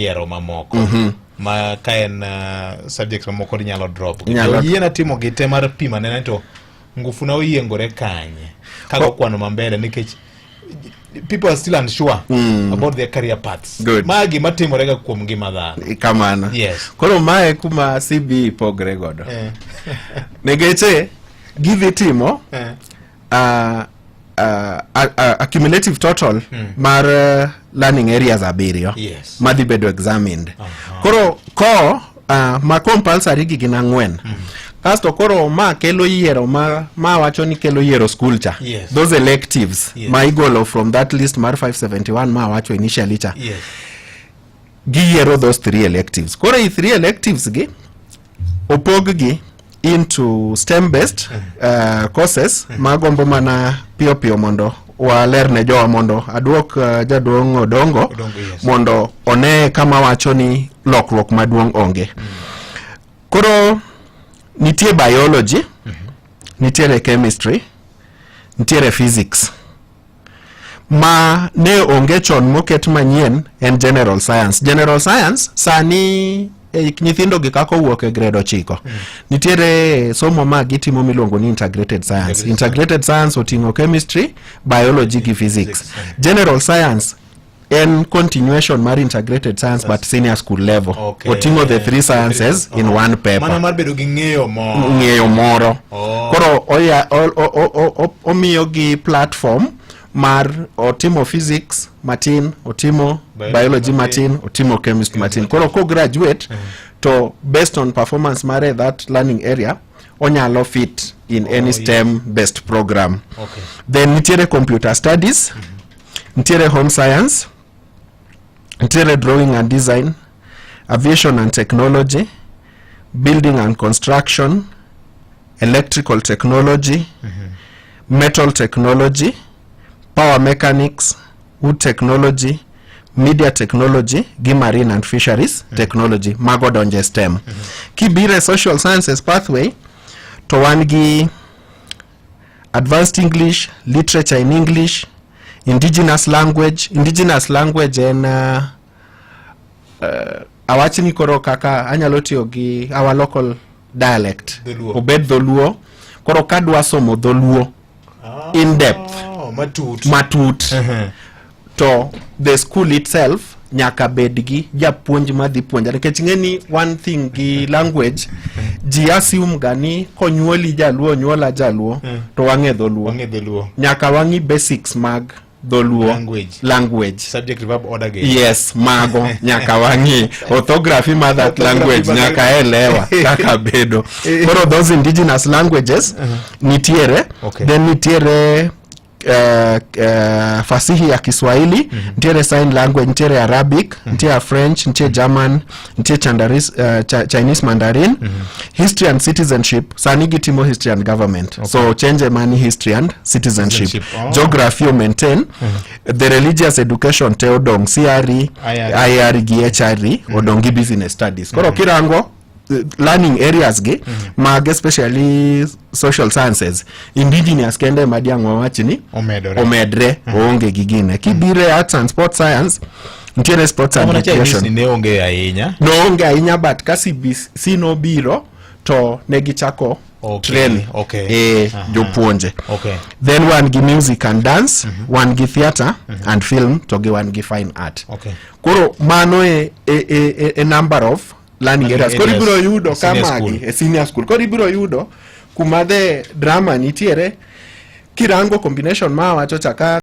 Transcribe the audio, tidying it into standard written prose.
Yiero mamoko ma ka en subjects mamoko inyalo drop. Oyiena timo gi te mar pimo anena to ngufu na oyiengore kanye kago kwano ma mbele, nikech people are still unsure about their career paths. Good. Ma gima timore ga kuom ngima dhano. Kamano. Koro mae kuma CBE pogre godo, nikech gidhi timo accumulative total mar learning areas abiriyo madhi bedo examined. Koro ko ma compulsory gi gin ang'wen. Kasto koro ma kelo yiero ma wacho ni kelo yiero school cha, those electives ma igolo from that list mar 571 ma wacho initially cha, giyiero those three electives. Koro i three electives gi opog gi into STEM based courses. Magombo mana piyo piyo mondo waler ne jowa, mondo aduok jaduong' Odongo, Odongo, yes. mondo one kama wacho ni lokruok maduong' onge. Koro nitie biology, nitiere chemistry, nitiere physics. Ma ne onge chon moket manyien en general science. General science sani e nyithindo gi kaka owuok e grade 9, nitiere somo ma gitimo miluongo ni integrated science. Integrated. Integrated science oting'o chemistry, biology gi physics. General science en continuation mar integrated science but senior school level. Oting'o the three sciences in one paper. Mana mar bedo gi ng'eyo moro. Ng'eyo moro. Koro oya, omiyo gi platform mar otimo physics matin, otimo biology biology matin, matin, otimo chemistry matin. Koro ko graduate to based on performance mare that learning area, onyalo fit in any STEM based program. Then nitiere computer studies, nitiere home science, nitiere drawing and design, aviation and technology, building and construction, electrical technology, metal technology, power mechanics, wood technology, media technology gi marine and fisheries technology. Mago donje STEM. Kibiro e social sciences pathway to wan gi advanced English, literature in English, indigenous language. Indigenous language en awachni koro kaka anyalo tiyo gi our local dialect. Dholuo. Obed dholuo. Koro kadwa somo dholuo in depth, Oh, matut. Matut, to the school itself nyaka bed gi japuonj madhi puonja, nikech ing'e ni one thing gi language, ji assume ga ni konyuoli jaluo, onyuola jaluo, to wang'e dholuo. Wang'e dholuo. Nyaka wang'i basics mag dholuo. Language. Language. Subject verb order gi. Yes, mago nyaka wang'i orthography mar that orthography language, mar nyaka elewa kaka bedo. Koro those indigenous languages nitiere. Then nitiere fasihi ya Kiswahili, nitiere sign language, nitiere Arabic, nitiere French, nitie German, nitie Chandaris, Chinese Mandarin, history and citizenship. Sani gitimo history and government, so change mani history and citizenship. Citizenship. Oh. Geography o maintain. The religious education te odong', CRE, IRE. IR gi HRE odong' gi business studies. Koro kirango learning areas gi mag especially social sciences, indigenous kende ema diang' wawach ni omedore. Omedre, oonge gi gine. Kibiro e arts and sports science, nitiere sports and Mana Chinese recreation. ni ne onge ahinya. Noonge ahinya, but ka CBC nobiro to ne gichako train e jopuonje. Then wan gi music and dance, wan gi theatre and film, to gi wan gi fine art. Koro mano e number of learning areas. Koro areas. Ibiro yudo ka senior magi school. e senior school. Koro ibiro yudo kuma the drama nitiere kirango combination ma wacho cha ka